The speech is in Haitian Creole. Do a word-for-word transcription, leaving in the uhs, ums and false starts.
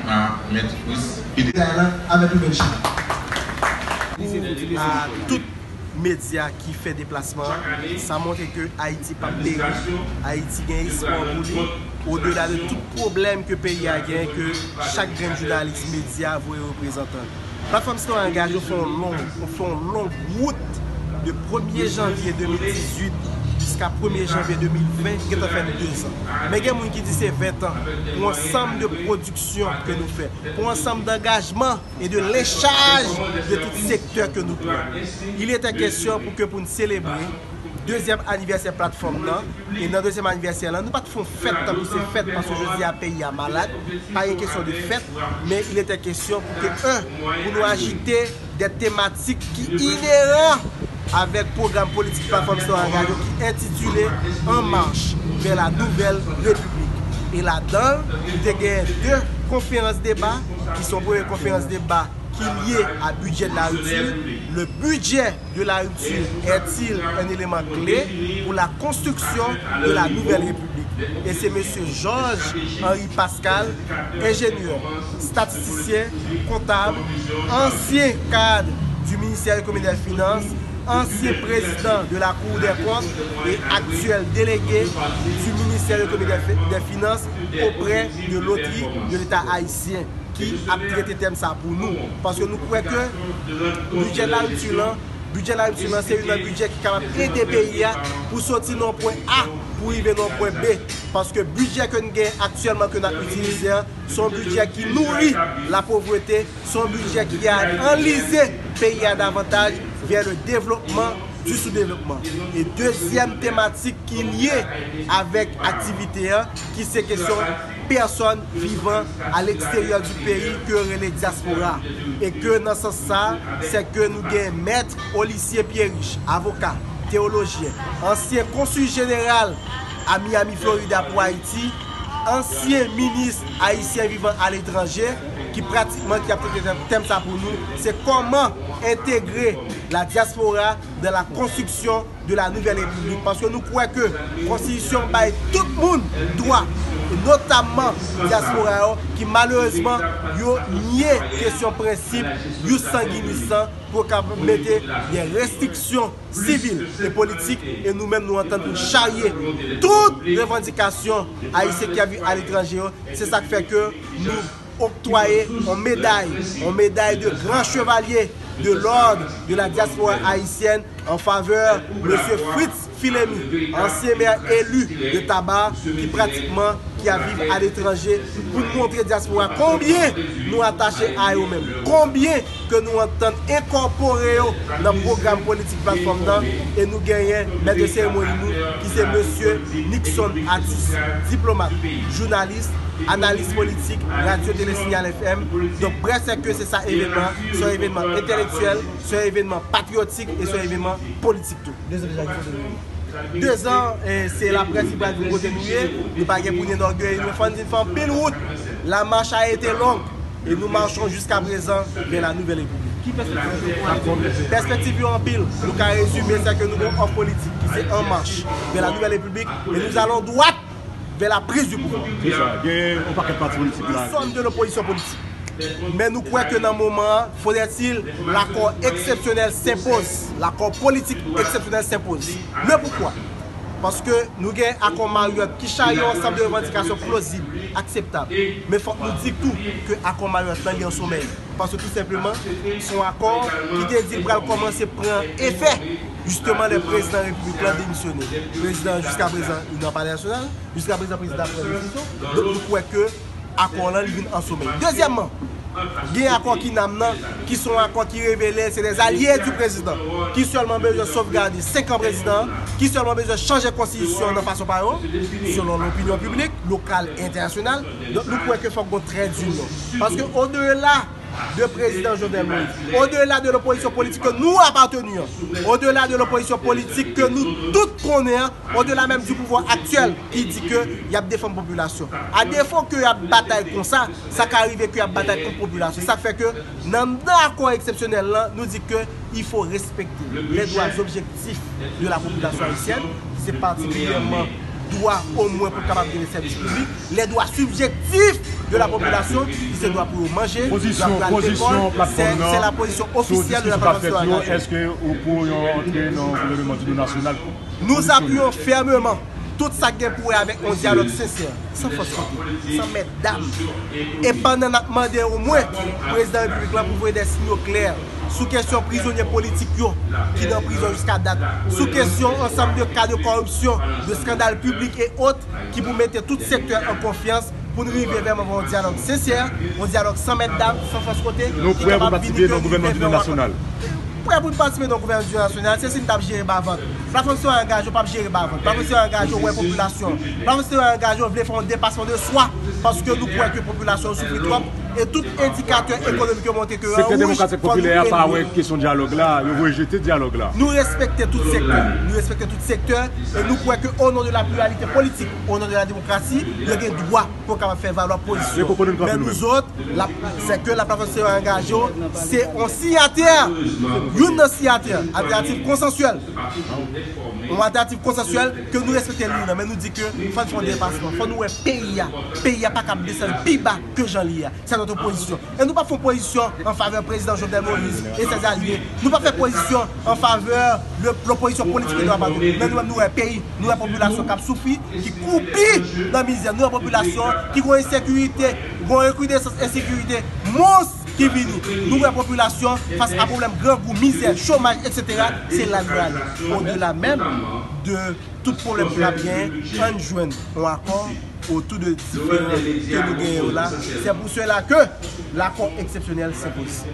A Mèt Fritz Philippe. Avèk nou menm chita. A tout medya ki fè deplasman an, sa montre ke Ayiti p ap peri. Ayiti gen espwa pou li, odela de tout pwoblèm ke peyi a gen, ke chak grenn jounalis, medya voye reprezantan. Platfòm Sitwayen Angaje fè yon long, fè yon long wout de premye janvye de mil dizuit jiska premye janvye de mil ven, gentan fè nou dezan. Men gen moun ki di se ventan pou ansanm de pwodiksyon ke nou fè, pou ansanm d'angajman e de lechaj de tout sektè ke nou pran. Il était question pou ke pou n selebre dezyèm anivèsè platfòm nan, e nan dezyèm anivèsè lan, nou pa t fè yon fèt tankou se fèt, paske jodi a peyi a malad, pa gen kesyon de fèt, men il était question pou ke, en, pou nou ajite de tematik ki ineran avèk pwogram politik Platfòm Sitwayen Angaje ki entitile En marche vers la nouvelle République. E ladan l, nou te gen de konferans deba, ki se yon premye konferans deba ki lye a bidjè de la ripti. Le budget de la rupture est-il un élément clé pour la construction de la nouvelle République? E se mesye Georges Henri Pascal, enjenyè, statistisyen, kontab, ansyen kad du ministère de l'Économie et des Finances, ansyen prezidan de la Cour des comptes e aktyèl delege du ministère de l'Économie et des Finances auprès de Loterie de l'État haïtien, ki ap trete tèm sa pou nou. Paske nou kwè ke bidjè laripti lan, bidjè laripti lan se youn nan bidjè ki kapab ede peyi a pou soti nan pwen A pou rive nan pwen B. Paske bidjè ke n gen aktyèlman ke n ap itilize an, se yon bidjè ki nouri lapovrete, se yon bidjè ki a anlize peyi a davantaj vè le devlopman du sou-devlopman. E dezyèm tematik ki lye avèk aktivite an, ki se kesyon pèsòn vivan a leksteryè di peyi ke yo rele dyaspora. E ke nan sans sa, se ke nou gen Mèt Olisye Pierriche, avoka, teyolojyen, ansyen konsil jeneral a Miami, Florida pou Ayiti, ansyen minis ayisyen vivan aletranje, ki pratikman ki ap trete tèm sa pou nou, se kòman entegre la diaspora dans la construction de la nouvelle république, paske nou kwè ke konstitisyon bay tout moun dwa, e notamman dyaspora yo, ki malerezman yo nye kesyon prensip, yo sanginis lan pou kapab mete de restriksyon sivil e politik, e nou menm nou antann pou charye tout revandikasyon ayisyen ki ap viv aletranje yo. Se sa k fè ke nou oktwaye yon meday, yon meday de gran chevalye de l'ordre de la diaspora haïtienne en faveur mesye Fritz Philemy, ansyen mè eli de Taba, ki pratikman ki ap viv aletranje, pou n montre dyaspora konbyen nou atache a yo menm, konbyen ke nou antann enkòpore yo nan pwogram politik platfòm nan, e nou genyen mèt de seremoni nou, ki se mesye Nixon Atis, diplomat, jounalis, analis politik, radyo, tele, Signal F M. Donk, brèf, se ke se sa evenman, se yon evenman entelektyèl, se yon evenman patriyotik e se yon evenman politik tou. Dezan deja ki soti nou ye. Dezan, eh, se laprès ki pral vin kote nou ye. Nou pa gen pou n enògeye nou. Fò n di n fè anpil wout. La marche a été longue et nous marchons jusqu'à présent vers la nouvelle république. Ki pèspektiv yo pou Ayiti? Pèspektiv yo anpil. Nou ka rezime sa ke nou gen yon òf politik ki se En marche vers la nouvelle république et nous allons droit vers la prise du pouvoir. Se sa, gen yon pakèt pati politik la. Nous sommes de l'opposition politique. Men nou kwè ke nan moman an, faudrait-il l'accord exceptionnel s'impose, l'accord politique exceptionnel s'impose. Le pourquoi? Paske nou gen akò Marriott ki charye yon ansanm de revandikasyon plozib, akseptab. Men fòk nou di tou ke akò Marriott lan li an somèy. Paske tou senpleman, se yon akò ki te di l pral kòmanse pran efè, jisteman, lè prezidan repiblik lan demisyone. Prezidan, jiska prezan, li nan Palè Nasyonal. Jiska prezan, prezidan pran desizyon. Donk, nou kwè ke akò lan, li vin an somèy. Dezyèmman, gen akò KINAM nan, ki se yon akò ki revele se des alliés du président, ki sèlman bezwen sovgade senk an prezidan an, ki sèlman bezwen chanje konstitisyon an nan fason pa yo, selon lopinyon piblik, lokal e entènasyonal. Donk, nou kwè ke fòk gon trè dinyon. Paske odela de prezidan Jovenel Moïse, odela de lopozisyon politik ke nou apateni an, odela de lopozisyon politik ke nou tout konnen an, odela menm di pouvwa aktyèl ki di ke y ap defann popilasyon. A defo ke y ap batay konsa, sa ka rive ke y ap batay kont popilasyon. Sa k fè ke nan, nan akò eksepsyonèl lan, nou di ke il faut respecter les droits objectifs de la population haïtienne, ki se patikilyèman dwa omwen pou kapab gen de sèvis piblik, les droits subjectifs de la population, ki se dwa pou yo manje, dwa pou yo al lekòl, se la pozisyon ofisyèl de la Plateforme Citoyenne Engagé. Èske ou pou yon antre nan gouvènman di nou nasyonal? Nous appuyons fermement tout sa ki gen pou wè avèk yon dyalòg sensè, san fòs kote, san mèt dam. E pandan n ap mande omwen prezidan repiblik la pou voye de sinyal klè sou kesyon prizonye politik yo ki nan prizon jiska dat, sou kesyon ansanm de ka de kòripsyon, de eskandal piblik e ot, ki pou mete tout sektè an konfyans pou n rive vrèman yon dyalòg sensè, yon dyalòg san mèt dam, san fòs kote, ki kapab vini ke rive fè yon akò. Prè pou n patisipe nan gouvènman nasyonal, se si n t ap jere bavant. Platfòm Sitwayen Angaje p ap jere bavant. Platfòm Sitwayen Angaje wè popilasyon. Platfòm Sitwayen Angaje vle fè yon depasman de swa, paske nou kwè ke popilasyon an soufri twòp, e tout endikatè ekonomik yo montre ke an wouj, fò nou edmi. Sektè Demokratik Popilè a pa wè kesyon dyalòg la, yo voye jete dyalòg la. Nou respekte tout sektè, nou respekte tout sektè, e nou kwè ke o non de la pluralité politique, o non de la démocratie, yo gen dwa pou kapab fè valwa pozisyon. Men nou zòt, se ke la Platfòm Sitwayen Angaje, se yon siyatè, youn nan siyatè, altènativ konsansyèl. Yon altènativ konsansyèl ke nou respekte li, men nou di ke fò n fè yon depasman, fò nou wè peyi a. Peyi a pa kab desann pi ba ke jan li a. Se notre position. E nou pa fè yon pozisyon an favè prezidan Jovenel Moïse e ses alliés. Nou pa fè pozisyon an favè le, lopozisyon politik ke nou ap adopte. Men nou menm nou wè peyi, nou wè popilasyon k ap soufri, ki kwoupi nan mizè. Nou wè popilasyon ki gon ensekirite, gon rekridesans ensekirite, mons ki vini. Nou wè popilasyon fas a pwoblèm grangou, mizè, chomaj, etsetera. Se la nou ale. Odela menm de tout pwoblèm ke n ap genyen, ann jwenn yon akò otou de diferan ke nou genyen yo la. C'est pour cela que l'accord exceptionnel s'impose.